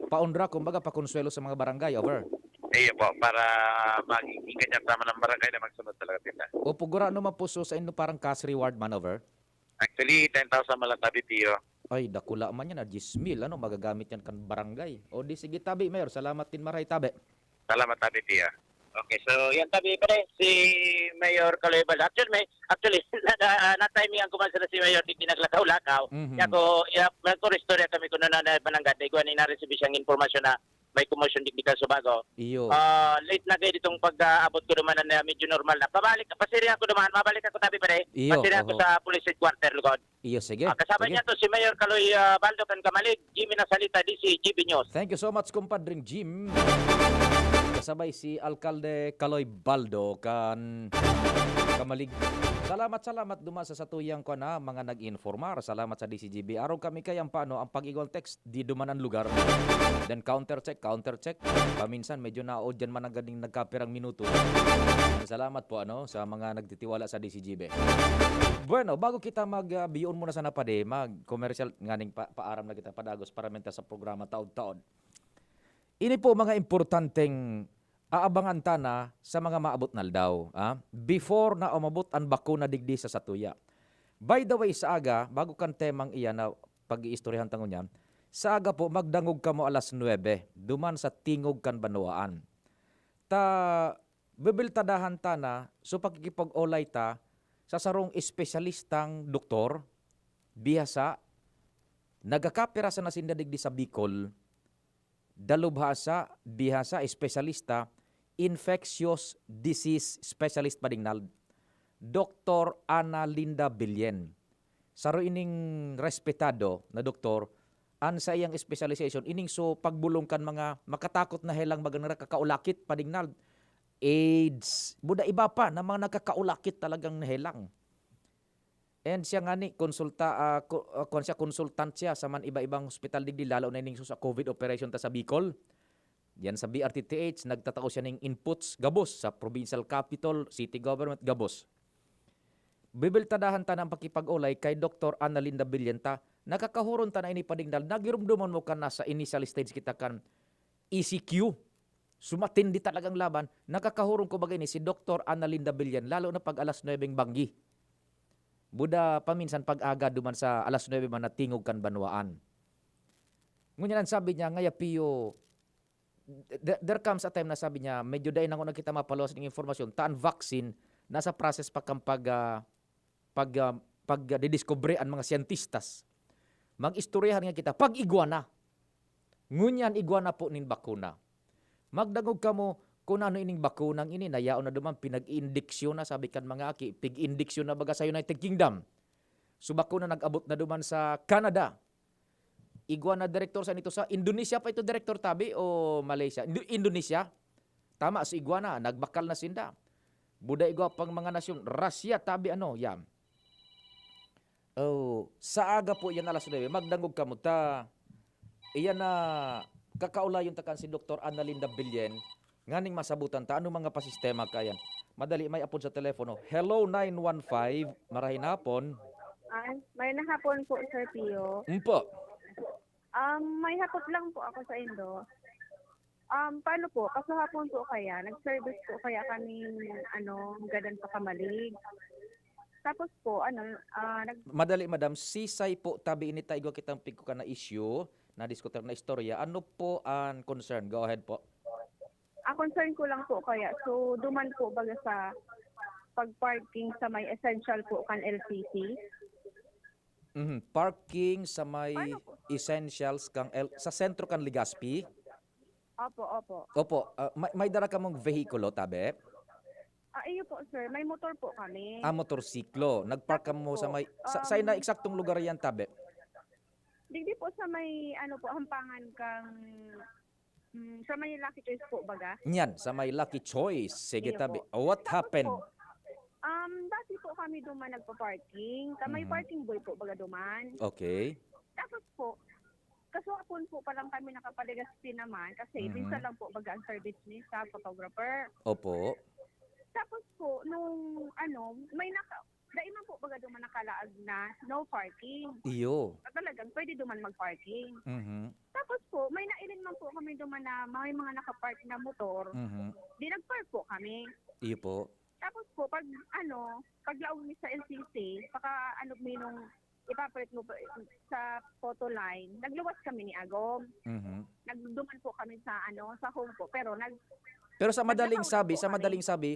paundra, kumbaga, pakonsuelo sa mga barangay, over? Iyo po, para maging ganyan tama ng barangay na magsunod talaga sila. Opo, gurano man po, so, sa inyo parang cash reward man, over? Actually, ten thousand man lang tabi, Pio. Ay, dakula man yan, ah, diyes mil, ano, magagamit yan kan barangay. O di, sige, tabi, Mayor, salamat din, maray, tabi. Salamat, tabi, Pio. Okay, so yan tabi pa rin, si Mayor Kaloy Balda. Actually, may, actually, na, na, na-timing ang kuman sila si Mayor, di pinaglakaw-lakaw. Mhm. Kaya ko, ya, nagkuro-istorya kami kung ano na mananggad, igwa ni na-receive siyang impormasyon na may commotion digdi kan Subago. Iyo. Ah, late na gayod itong pag-aabot ko duman na medyo normal na. Pabalik, pasiri ako duman, mabalik ako tabi, pare. Iyo, Pasiri ako oho. sa police headquarter, lugod. Iyo, sige. Ah, kasabay Sige. niya to si Mayor Kaloy, ah, Baldo kan Kamalig, Jimmy Nasalita, D C, G B News. Thank you so much, kumpadring Jim. Kasabay si Alkalde Kaloy Baldo kan Kamalig. Salamat, salamat duman sa satuyang kuwan na mga nag-informar. Salamat sa D C G B. Arog kami kay ang paano, ang pag-igwang text, di duman ang lugar. Then counter check, counter check. Paminsan, medyo naodyan man ang ganing nagkapirang minuto. Salamat po, ano, sa mga nagtitiwala sa D C G B. Bueno, bago kita mag, ah, biyoon muna sana padi, mag-commercial nganing pa, paaram na kita padagos para menta sa programa taod-taod. Ini po mga importanteng aabangan ta na sa mga maabot na aldaw, ah, before na umabot an bakuna digdi sa satuya. By the way, sa aga, bago kan temang iyan na pag-iistoryahan ta ngunyan, sa aga po, magdangog kamo alas nuebe, duman sa tingog kan banwaan. Ta, bibiltadahan ta na, so pakikipag-olay ta sa sarong espesyalistang doktor, bihasa, nagkakapira sana sinda digdi sa Bicol, dalubhasa, bihasa, espesyalista, infectious disease specialist pa dingnad, Doktor Ana Linda Billen. Saro ining respetado na doktor, an saiyang specialization, ining so pagbolong kan mga makatakot na helang bagang nakakaulakit pa dingnad, AIDS, buda iba pa na mga nakakaulakit talagang na helang. And siya ngani, konsulta, ah, ko-, ah, kuwan siya, consultant siya sa man iba-ibang hospital digdi, lalo na ining sa COVID operation ta sa Bicol. Diyan sa B R T T H, nagtatao siya ning inputs gabos sa provincial capital, city government, gabos. Bibiltadahan ta na ang pakipag-olay kay Doktor Ana Linda Billen ta, nakakahuron ta na ini pa dingnad, nagirumdoman mo kan nasa initial stage kita kan E C Q. So, matindi talagang laban. Nakakahuron ko baga ini si Doktor Ana Linda Billen, lalo na pag alas nuebeng banggi. Buda paminsan pag aga duman sa alas nuebe man natingog kan banwaan. Ngunyan an sabi niya, ngaya piyo, there, there comes a time na sabi niya, medyo dai na ngona kita mapaluwas ning impormasyon, ta an vaccine nasa process pa kan pag, ah, pag, ah, pagdidiskubre an mga syentistas. Mag-istoryahan nga kita, pag igwa na. Ngunyan igwa na po nin bakuna. Magdangog kamo kun ano ining bakunang ini, na yaon na duman, pinag-iindiksyon na, sabi kan mga aki, pig-indiksyon na baga sa United Kingdom. So, bakuna nag-abot na duman sa Canada. Igwa na direktor sa nito sa Indonesia pa ito direktor tabi o Malaysia? Indo-, Indonesia? Tama, so igwa na, nagbakal na sinda. Buda igwa pang mga nasyon, Russia tabi ano, yan. Oh, sa aga po yan, alas nuebe, magdangog kamo ta. Iyan na kakaulayon ta kan si Doktor Ana Linda Billen, nganing masabutan ta ano mga pasistema kayan. Madali, may apod sa telepono. Hello, nine one five. Marahay na hapon. Ay, may nahapon po, Sir Pio. Umpo. Um, may hapot lang po ako sa indo. Um, paano po? Kasahapon po kaya, nag-service po kaya kami, ano, gadan pa Kamalig. Tapos po, ano, ah, nag- Madali, madam. Sisay po, tabi ini ta igwa kitang pigkukan na issue, na diskutir na istorya. Ano po ang concern? Go ahead po. Ang concern ko lang po kaya, so, duman po baga sa pag-parking sa may essential po kan L C C. Mhm. Parking sa may Paano po? Essentials kang L-, sa sentro kan Legazpi? Opo, opo. Opo, ah, may, may dara kamong vehikulo, tabi? Ah, iyo po, sir. May motor po kami. Ah, motorsiklo. Nagpark Tapos kamo sa po, may, sa, um, sa ina eksaktong lugar yan, tabi? Digdi po sa may, ano po, hampangan kang, mm, sa may Lucky Choice po, baga? Yan, sa may Lucky Choice. Sige, Iyo tabi. po. Oh, what Tapos happened? po, um, dati po kami duman nagpa-parking. Sa may Mhm. parking boy po, baga duman. Okay. Tapos po, kaswapon po pa lang kami nakapaligas din naman kasi Mhm. minsan lang po baga ang service ni sa photographer. Opo. Tapos po, nung ano, may naka-, dai man po baga duman nakalaag na no parking. Iyo. Na talagang pwede duman mag-parking. Mhm. Tapos po, may nailing man po kami duman na may mga nakapark na motor. Mhm. Di nag-park po kami. Iyo po. Tapos po, pag ano, paglaog mi sa L C C, paka ano mi nung ipapalit mo pa sa photo line, nagluwas kami ni Agom. Mhm. Nagduman po kami sa ano, sa home po. Pero nag-, Pero sa madaling naglakaw lang sabi, po sa kami. madaling sabi,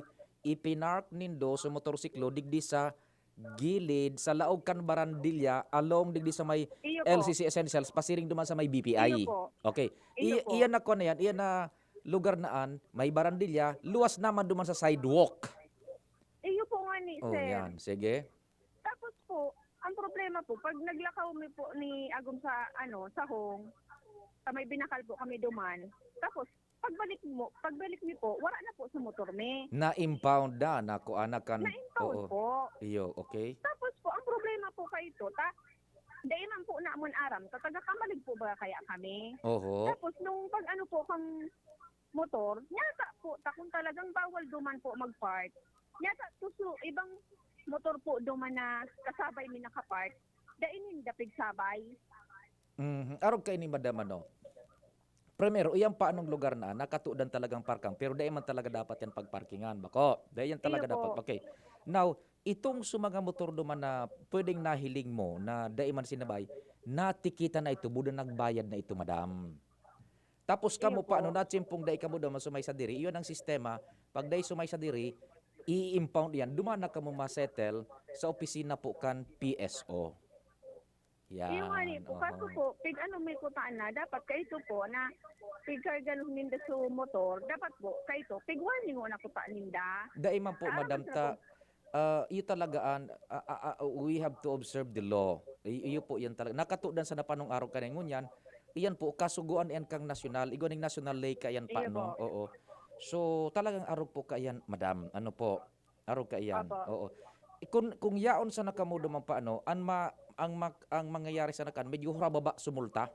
ipinark nindo sa motorsiklo digdi sa gilid, sa laog kan barandilya, along digdi sa may Iyo po. L C C Essentials, pasiring duman sa may B P I. Iyo po. Okay. Iyo I-, po. Iyan na kuwan na yan, iyan na lugar na an, may barandilya, luwas naman duman sa sidewalk. Iyo po nga ni, Oh, sir. Yan. Sige. Tapos po, ang problema po, pag naglakaw mi po ni agom sa, ano, sahong, sa may binakal po kami duman. Tapos, pagbalik mo, pagbalik mi po, wala na po sa motor mi. Na-impound na, nakuha na kan, Na-impound oo. Po. Iyo, okay. Tapos po, ang problema po kaito, ta, dai man po namon aram, ta taga Camalig po ba kaya kami? Oho. Tapos, nung pag ano po, kang motor, nyata po, ta kung talagang bawal duman po mag-park, nyata to su-, ibang motor po duman na kasabay mi naka-park, dai ninda pigsabay. Mhm. Arog kaini, madam, ano? Primero, iyan pa anong lugar na nakatudan talagang parkang, pero dai man talaga dapat yan pagparkingan, bako? Dai yan Iyo talaga dapat. po. Okay. Now, itong sa mga motor duman na pwedeng nahiling mo na dai man sinabay, natikita na ito, buda nagbayad na ito, madam. Tapos kamo Iyo pa, ano, po. Natsimpong dai kamo duman sumay sa diri, iyon ang sistema. Pag dai sumay sa diri, i-impound yan. Duman na kamo ma-settle sa opisina po kan P S O. Yan, Iyo nga ni po, kaso oho. Po, pig ano may kutaan na, dapat kaito po na pigkarga ninda sa motor, dapat po, kaito, pig-warning na kutaan ninda. Dai man po, Aram madam, sa ta, ah, iyo talaga an, ah, ah, ah, we have to observe the law. I-, iyo po yan talaga. Nakatudan sa napanong araw kaningon yan. Iyan po, kasugoan yan kang nasyonal. Igwa ning national lay ka yan pa, Iyo no? po. Oo. So, talagang arog po ka yan, madam. Ano po? Arog ka iyan. Opo. Oo. Kung, kung yaon sana kamo duman pa, ano, an ma-, ang mak-, ang mangyayari sana kan, medyo hurababa sumulta.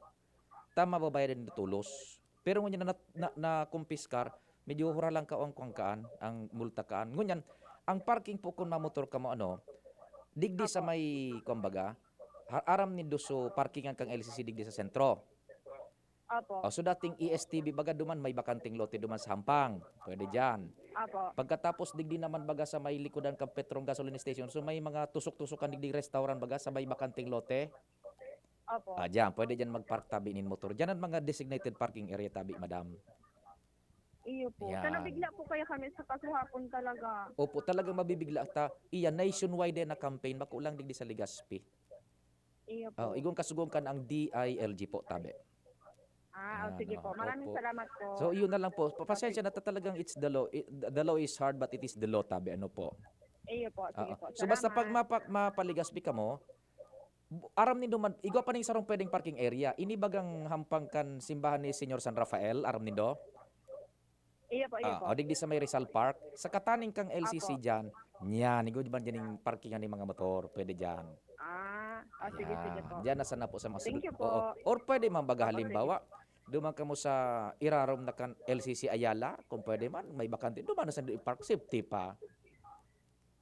Ta mababayadan na tolos. Pero ngunyan na, na, na kumpiskar, medyo hura lang ka ang kuwan kaan, ang multa kaan. Ngunyan, ang parking po kun mamotor kamo, ano, digdi sa Opo. May, kumbaga, ha-, aram nindo so parkingan kang L C C digdi sa sentro. Opo. O, so dating E S T B baga duman, may bakanteng lote duman sa Hampang. Pwede diyan. Opo. Pagkatapos digdi naman baga sa may likodan kan Petron Gasoline Station, so may mga tusok-tusokan digdi restaurant baga sa may bakanteng lote. Opo. Ah, diyan, pwede diyan mag-park tabi nin motor. Diyan ang mga designated parking area tabi, madam. Iyo po. Yan. Sa nabigla po kaya kami sa kasuhapon talaga. Opo, talagang mabibigla ta. Iyan, nationwide na campaign, bako lang digdi sa Legazpi. Iyo po. Oh, igong kasugoan kan ang D I L G po, tabi. Ah, oh, Yan, sige po. oh, Maraming opo. Salamat po. So, yun na lang po. Pa-, pasensya Okay. na ta-, talagang it's the law. I-, the law is hard, but it is the law, tabi. Ano po? Iyo po. Sige Oo. po. So, basta pag Salamat. mapa-, mapaligas pi kamo, bu-, aram nindo man, igwa pa ning sarong pwedeng parking area. Ini bagang hampang kan simbahan ni Señor San Rafael, aram nindo? Iyo po, iyo Ah, po. o digdi sa may Rizal Park, sa kataning kang L C C Opo. diyan, niyan, igwa man diyan yung parkingan ng mga motor, pwede diyan. Ah, oh, sige, sige Yan. po. Diyan na sana po sa mga Thank sudut-, you po. oo. Or pwede man baga, Opo, sige. halimbawa, duman kamo sa irarom na kan L C C Ayala, kung pwede man, may bakante, duman na sa i-park, safety pa.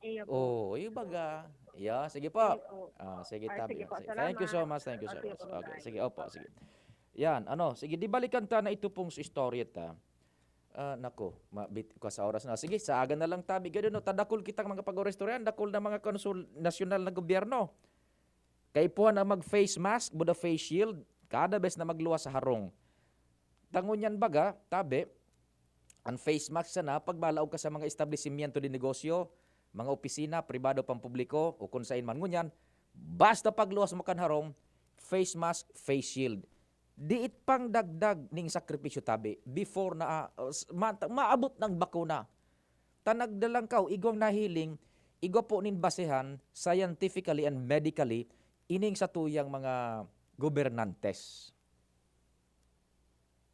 Iyo po. Oh, yung baga. Yeah, sige po. Sige po. Ah, sige, Ah, tabi. sige po. Sige. Thank you so Salamat. much. Thank you Ah, so sige much. po. Okay, Bye-bye. sige. Opo, sige. Yan, ano, sige, di balikan ta na ito pong istorya ta. Ah, nako, mabit ko sa oras na. Sige, sa aga na lang tabi. Gado, no, tadakol kitang mga pag-orestoryan, dakol na mga konsul nasyonal na gobyerno. Kaipuhan na mag-face mask, buda face shield, kada bes na magluwas sa harong. Tangon yan baga, tabi, ang face mask sana, pag malaog ka sa mga establisimyento de negosyo, mga opisina, pribado, pampubliko, o kung sain man ngunyan, basta pagluwas mo kan harong, face mask, face shield. Diit pang dagdag ning sakripisyo tabi, before na, ah, s-, ma-, maabot ng bakuna. Ta nagdalang kaw, igwang nahiling, igwa po nin basehan, scientifically and medically, ining sa tuyang mga gobernantes.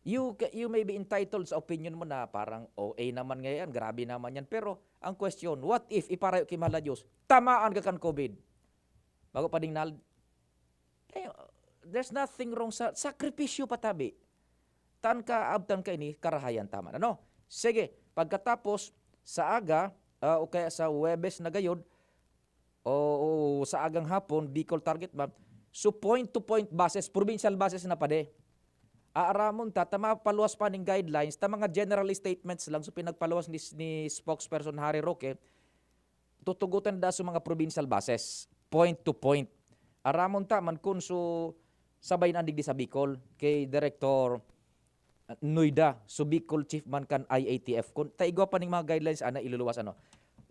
You ca-, you may be entitled sa opinion mo na parang O A naman ngayon, grabe naman yan. Pero ang question, what if iparayo ki mahal na Diyos, tamaan ka kan COVID? Bago pa ding nal-, eh, there's nothing wrong sa sakripisyo patabi. Tan ka, abtan ka ini, karahayan taman. Ano? Sige, pagkatapos, sa aga, ah, o kaya sa Huwebes na gayod, o, o sa agang hapon, Bicol Target Map, so point to point buses, provincial buses na pade. Aaramon ta, ta mapaluwas pa ning guidelines, ta mga general statements lang, so pinagpaluwas ni, ni spokesperson Harry Roque, tutugutan da sa mga provincial buses, point to point. Aramon ta man kun so sabay na digdi sa Bicol, kay Director, ah, Noida, so Bicol Chief man kan I A T F. Kun ta igwa pa ning mga guidelines, ana, iluluwas, ano.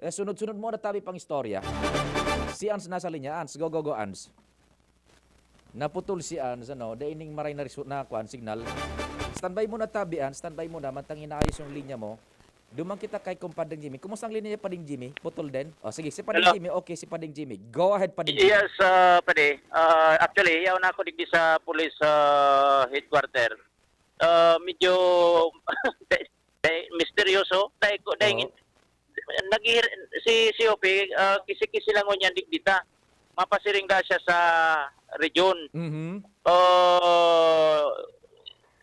Eh, sunod-sunod mo na tabi pang istorya. Si Ans nasa linya. Ans, go, go, go, Ans. Naputol si Ans, ano, dai ning maray na resu-, na kuan, signal. Standby muna tabi, Ans, standby muna, mantang inaayos yung linya mo. Duman kita kay Kumpadeng Jimmy. Kumusta ang linya niya, Padeng Jimmy? Putol din? O, sige, si Padeng Hello. Jimmy. Okay, si Padeng Jimmy. Go ahead, Padeng Jimmy. Yes, ah, pwede. Ah, actually, yaon na ako digdi sa police, ah, headquarter. Ah, medyo, dai-, dai-, misteryoso. Dai ko, dai Oo. nagihir-, si C O P, ah, kisi-kisi lang ngunyan digdi ta. Mapasiring da siya sa region. Mhm. Ah,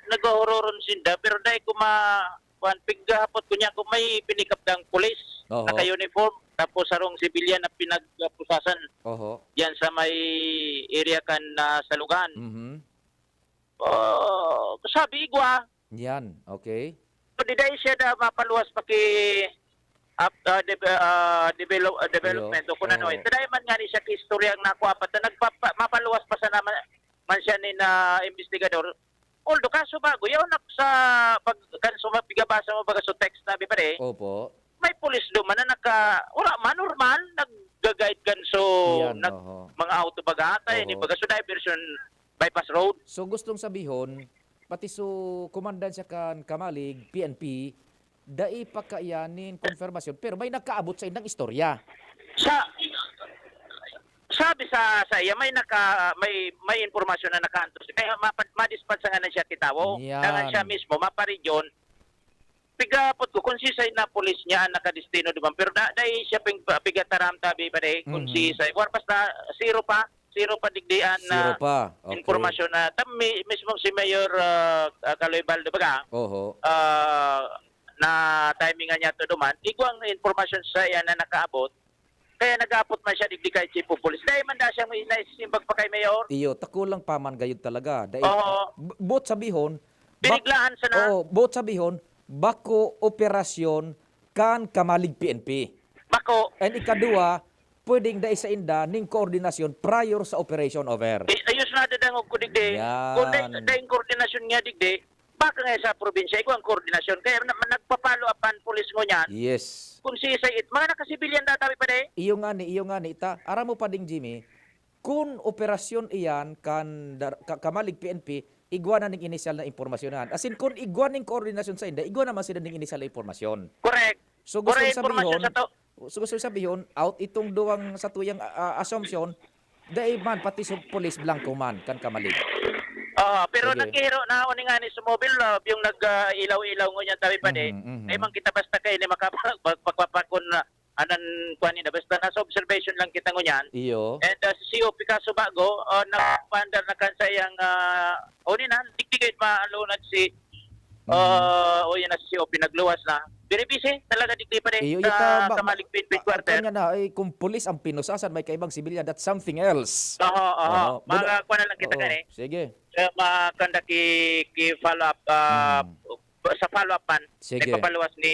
naghuhuroron sinda, pero dai ko ma-, kuwan, pighahapot ko niya kung may pinikap dang pulis, Oho. naka-uniform, tapos sarong sibilyan na pinagpusasan Oho. diyan sa may area kan, ah, Salugan. Mhm. Ah, sabi igwa. Yan, okay. Pwede dai siya na mapaluwas paki-, ap-, ah, deve-, ah, develop-, ah, Iyo, development o kung ano. oo. Ito dai man nga ni siya kiistorya ang nakuha pa. Ta nagpapa-, mapaluwas pa sana man, man siya ni na investigador. Although, kaso bago, yaon na sa pag-, kan suma-, pigabasa mo baga sa text na, bi pare, Opo. may pulis duman na naka-, wala man, normal, nag-guide kan so, Yan, nag-, oho. mga auto baga ata, yun, Oho. baga so diversion bypass road. So, gustong sabihon, pati so komandansya kan Camalig, P N P, dai pa kaiyan nin konfirmasyon, pero may nakaabot sa indang istorya. Sa, sabi sa, sa iya, may naka-, may, may impormasyon na nakaantos. Kaya mapa-, madispatch sa nganan siya kitawo. Yan. Dangan siya mismo, maparegyon. Pigapot ko kung sisay na pulis niya ang nakadestino duman. Pero da-, dai siya pig-, pigataram tabi pa dai kung Mhm. sisay. Or basta, zero pa. Zero pa digdi an, Zero ah, pa. Okay. impormasyon na tam-, mi-, mismo si Mayor, ah, ah, Caloy Baldo baga, Oho. ah, na timingan niya to duman. Igwang impormasyon sa iya na nakaabot. Kaya nag-aapot man siya digdi kay Chief of Police. Dai man da siyang naisimbag pa kay Mayor. Iyo, takulang pa man gayud talaga. Dai, Oo. b-, buot sabihon, bak-, Biniglaan sana. Oo, buot sabihon, bako operasyon kan Camalig P N P. Bako. And ikaduwa, pwedeng dai sainda ning koordinasyon prior sa operation, over. Eh, ayos na dadangog ko digdi. Yan. Kung dai, dai koordinasyon niya digdi, baka nga sa probinsya, igwa ang koordinasyon. Kaya na, nagpa-follow up ang pulis ngunyan. Yes. Kung si Isay It, mga nakasibilyan data, may pa di? Iyo nga ni, iyo nga ni, ita. Aram mo pa ding, Jimmy, kun operasyon iyan kan dar-, ka-, Camalig P N P, igwa na ning inisyal na impormasyon na. As in, kun igwa ning koordinasyon sa inda, igwa naman sila ning inisyal na impormasyon. Correct. So, gusto Correct, sabihon, impormasyon sa to. so, gusto sabihon, out itong duwang sa tuyang, ah, assumption, dai man, pati sa police blanco man, kan Camalig. Ah, pero Sige. naghihiro na ako ni nga ni Sumobil, ah, yung nag, ah, ilaw-ilaw ngunyan tabi pa di. Mhm, mhm. Ay, man kita basta kayo ni makapag-, pag-, pagpapakon na, anan, kuwan nila, basta nasa observation lang kita ngunyan. Iyo. And, ah, si C O P kaso bago, ah, nagpaandar na kan sa iyang, ah, o ni na, digdi kayo maalunad si, Mhm. ah, o yan na si C O P, nagluwas na. Very busy talaga digdi pa rin Iyo, sa ita, ba-, Camalig P N P ah, quarter. Kanya na, ay, kung pulis ang pinusasan, may kaibang sibilyan, that's something else. Oho, oho. Oho. Mga Buda-, kuwan na lang kita oo. gani. Sige. Eh, makanda ki, ki follow up, ah, Mhm. sa follow up man, Sige. nagpapaluwas ni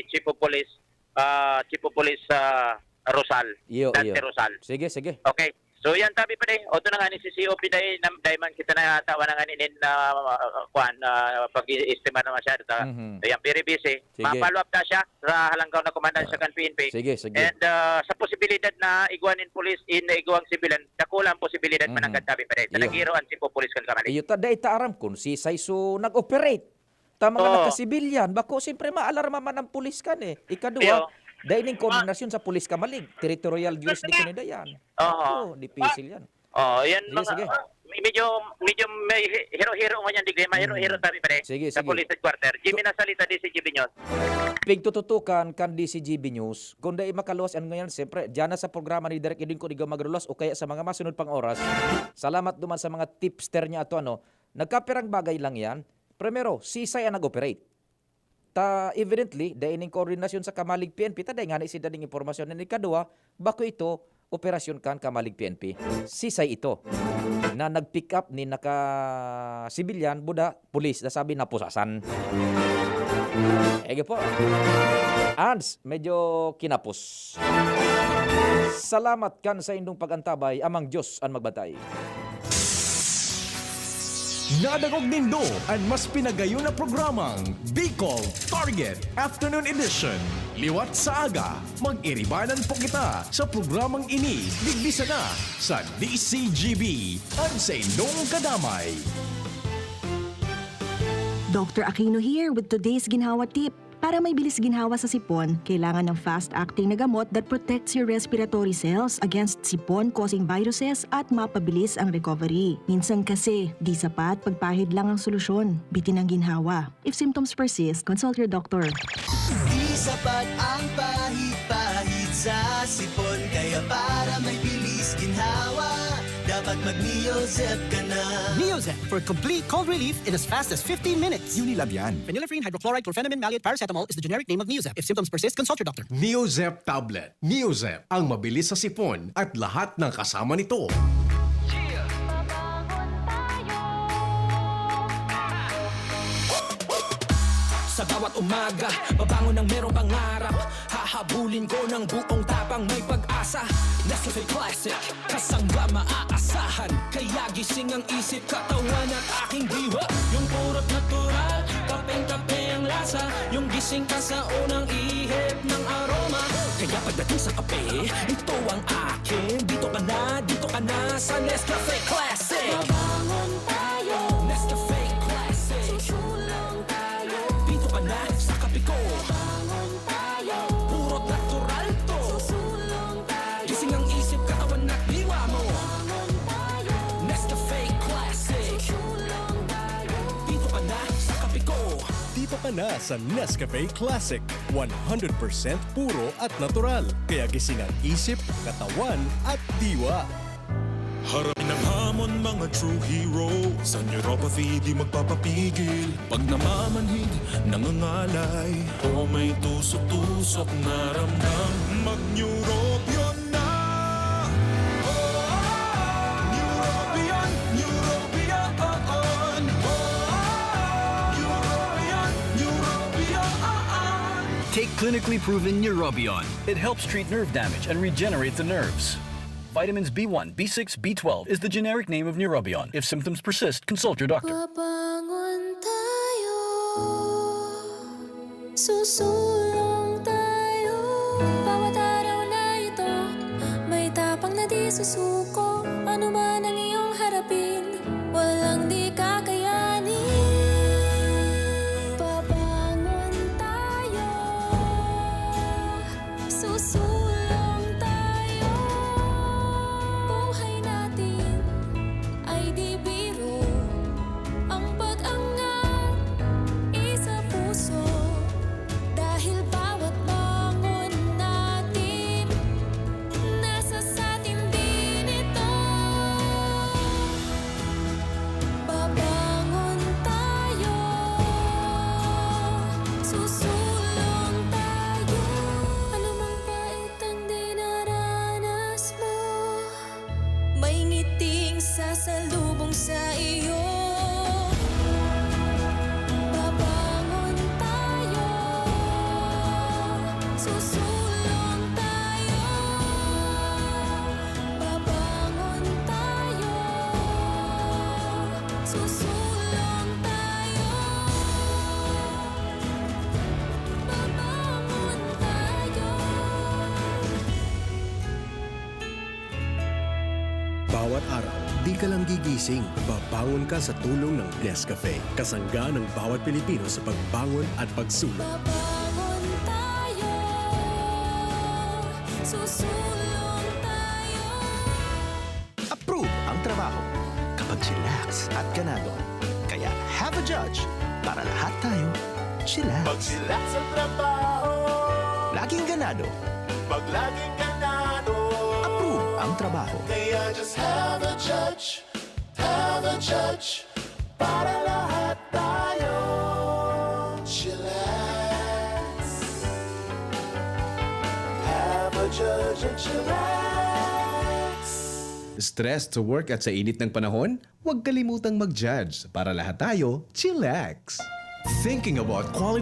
Chief of Police, ah, Chief of Police, ah, Rosal, Iyo, Dante iyo. Rosal. Sige, sige. Okay. So, yan, tabi pa di. O, ito na nga ni si C O P dai, nam-, dai man kita na tawa na nga ni, nin, ah, kuwan, ah, pag-i-estimar na masyado. Ta, Mhm. ayan, very busy. Sige. Ma-follow up ta siya sa halanggaw na komandan Ah, sa kan P N P. sige, sige. And, ah, sa posibilidad na igwa nin pulis in igwang sibilan, dakula ang posibilidad Mhm. mananggad tabi pa di. Iyo. Nagiro ang Chief of Police kan Camalig. Iyo, ta, dai ta aram kun si Saiso nag-operate. Ta mga Oo. nakasibilyan, bako, siyempre, maalarma man ang pulis kan, eh. Ikaduwa, Iyo. dai ning Ma- koordinasyon sa pulis Camalig, territorial Mas jurisdiction na- nila yan. Oo. Ako, dipisil yan. Oo, yan Sige, mga, sige. ah, medyo, medyo may hi-, hiro-hiro ngunyan digdi, mahiro-hiro Mm. tabi pa rin Sige, sa sige. police headquarter. Jimmy So, Nasalita, D C G B News. Pigtututukan kan D C G B News, kung dai makaluwas yan ngunyan, siyempre, diyan na sa programa ni Direk Edwin Codigo Magrulos o kaya sa mga masunod pang oras. Salamat duman sa mga tipster niya ato, ano. Nagkapirang bagay lang yan. Primero, sisay ang nag-operate. Ta, evidently, dai ning koordinasyon sa Camalig P N P, ta dai ngani sinda ning impormasyon. And ikaduwa, bako ito, operasyon kan Camalig P N P. Sisay ito na nag-pick up ni naka-sibilyan, buda, pulis, na sabi napusasan. Ege po. Ans, medyo kinapos. Salamat kan sa indong pag-antabay, Amang Diyos an magbantay. Nadangog nindo an mas pinagayon na programang Bicol Target Afternoon Edition. Liwat sa aga, mag-iribanan po kita sa programang ini, digdi sana sa D C G B, an sa indong kadamay. Doctor Aquino here with today's ginhawa tip. Para may bilis ginhawa sa sipon, kailangan ng fast-acting na gamot that protects your respiratory cells against sipon-causing viruses at mapabilis ang recovery. Minsan kasi, di sapat pagpahid lang ang solusyon. Bitin ang ginhawa. If symptoms persist, consult your doctor. Di sapat ang pahid-pahid sa sipon. Kaya para may bilis ginhawa, dapat mag-Neozep ka na. Neozep for complete cold relief in as fast as fifteen minutes. Unilab yan. Phenylephrine, hydrochloride, chlorphenamine, maleate, paracetamol is the generic name of Neozep. If symptoms persist, consult your doctor. Neozep tablet. Neozep, ang mabilis sa sipon at lahat ng kasama nito. Babangon tayo. Sa bawat umaga, babangon ng merong pangarap. Hahabulin ko ng buong tapang, may pag-asa. Nescafe Classic, kasangga maaasahan. Kaya gising ang isip, katawan at aking diwa. Yung purot natural, kapeng-kape ang lasa. Yung gising ka sa unang ihip ng aroma. Kaya pagdating sa kape, ito ang akin. Dito ka na, dito ka na sa Nescafe Classic. Babangon tayo. Nescafe Classic. Susulong tayo. Dito ka na sa kape ko. Babangon tayo. Puro natural to. Susulong tayo. Gising ang isip, katawan at diwa mo. Babangon tayo. Nescafe Classic. Susulong tayo. Dito ka na sa kape ko. Dito ka na sa Nescafe Classic, one hundred percent puro at natural. Kaya gising ang isip, katawan at diwa. Harapin ang hamon, mga true hero. Sa neuropathy, di magpapapigil. Pag namamanhid, nangangalay, o may tusok-tusok na ramdam, mag-Neurobion na. Oh, Neurobion, Neurobion, oh, oh. Oh, Neurobion, Neurobion, oh, oh. Take clinically proven Neurobion. It helps treat nerve damage and regenerate the nerves. Vitamins B one, B six, B twelve is the generic name of Neurobion. If symptoms persist, consult your doctor. Babangon tayo. Susulong tayo. Bawat araw na ito, may tapang na di susuko. Ano man ang iyong harapin, walang di kakayanin. Babangon tayo. Susulong tayo. Buhay natin ay di biro. Ang pag-angat isa puso. Dahil bawat bangon natin, nasa satin din ito. Babangon tayo, susulong tayo. Anumang pait ang dinaranas mo, may ngiting sasalubong sa iyo. Babangon tayo, susulong tayo. Babangon tayo, susulong tayo. Babangon tayo. Bawat araw, di ka lang gigising, babangon ka sa tulong ng Nescafe. Kasangga ng bawat Pilipino sa pagbangon at pagsulong. Babangon tayo, susulong tayo. Approve ang trabaho kapag chillax at ganado. Kaya have a judge para lahat tayo chillax. Pag-chillax sa trabaho. Laging ganado. Pag laging ganado. Approve ang trabaho. Kaya just have a judge. Have a judge. Para lahat tayo chillax. Have a judge and chillax. Stressed sa work at sa init ng panahon? Huwag kalimutang mag-judge. Para lahat tayo, chillax! Thinking about quality